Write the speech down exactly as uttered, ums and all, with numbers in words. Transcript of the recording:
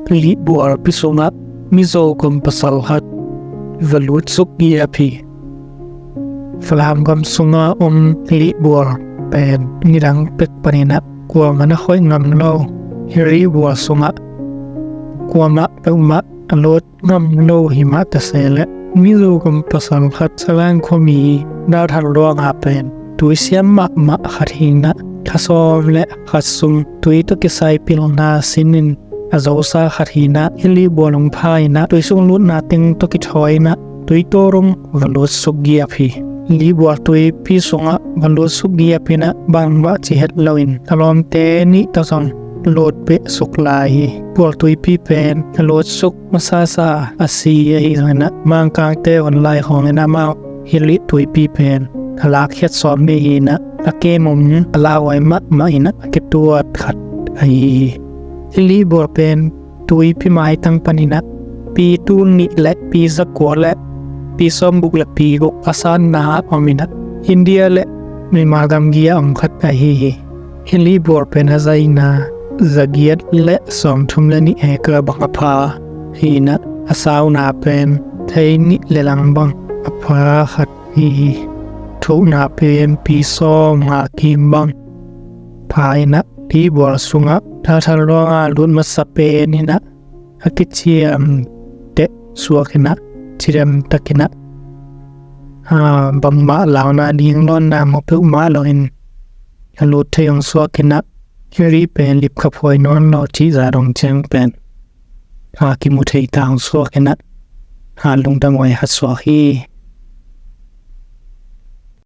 Lihbual pi sungah Mizo gam pasal khat va lutsuk giap hi. Falam gam sunga om Lihbual pen nidang pek paninah kuamah na khoih ngam lo. Hih Lihbual sungah kuamah peuhmah a lut ngam lo himah ta se leh Mizo gam pasal khat Salang khuami Dathan luanga pen tuisiam mahmah khat hinah, kha sawm le khat sung tui tawh kisai pilna sinin a zosa khat hinah, hih Lihbual hong pha inah tuisung lutna teng tawh kithawi inah tuito rung va lutsuk giap hi. Lihbual tuipi sungah va lutsuk giap inah bangmah ci het loin a lawmte nih tawh zong lut peh suk lai hi. Bual tuipi pen a lutsuk masasa a si ahi zongin ah Mangkangte hun lai khawngin amau hih Lihbual tuipi pen a lakkhiat sawm mi hinah a kemum a lauhuai mahmah inah a kituat khat ahi hi. Hih Lihbual pen tuipi maitang paninah pi tul nih le pi zakua le pi sawm buk le pi guk a sanna om inah India le Myanmar gamgi a om khat ahi hi. Hih Lihbual pen a zaina zagiat le sawmthum le nih hekar bang a pha hinah a sauna pen thei nih le lang bang a pha khat hi hi. Thuhna pen pi sawm nga kim bang pha inah Lihbual sungah Dathan luanga lut masa pen inah a kiciam teh suak inah cidam tak inah bangmah launa ding lawnna maw peuhmah loin a lut thei hong suak inah hih Lihbual pen lipkhaphuai nawn lo cih zah dong ciang pen a kimu thei ta hong suak inah a lungdam huai khat suak hi.